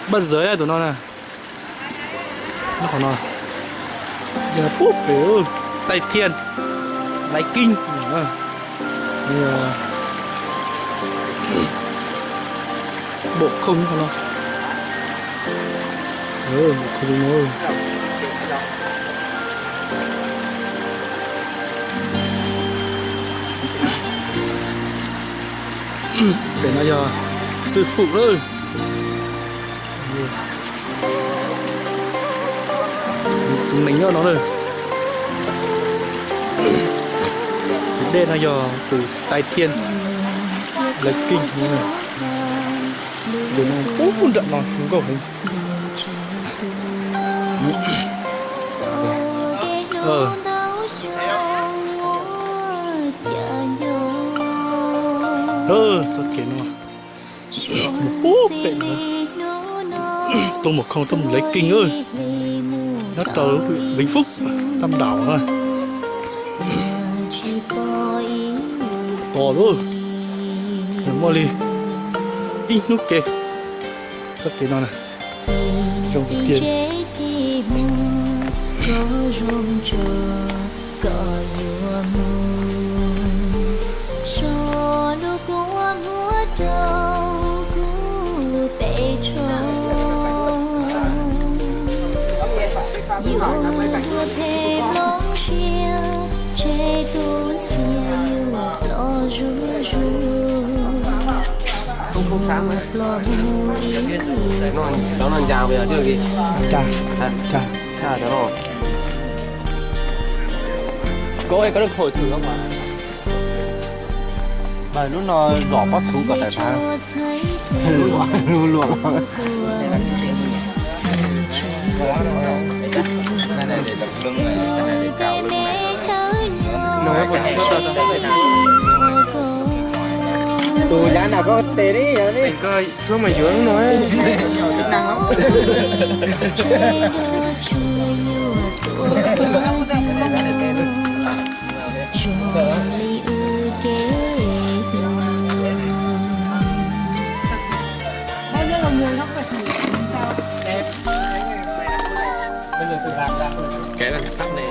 Npaj zawv tus no na. Nyob qhov no. Yog pub pem Taij Thiaj, Laiv Kiv. Npaum khoom qhov no. Pem no yog xwb fum lawm. Tus neeg nyob no na. Tus dej no yog tus Taij Thiaj, Laiv Kiv. Tus no pub nram no zoo nkauj heev. Txoj kev no mus pub pem no, tuaj mus khoom tuaj mus Laiv Kiv, nyob rau Vĩnh Phúc, Tam Đảo na. To lawm, nws muaj li ib hnub kev. Txoj kev no na, zoo tiag. Cov no ncas, cov no ncas. Koj, koj thổi thử không ạ? Bài lub no giỏ pob txhuv kom tải tháng. Luam, luam. Tus yav nram koj tes li, yav li. Koj thuab mas yuav lub no. Cái là sắt này.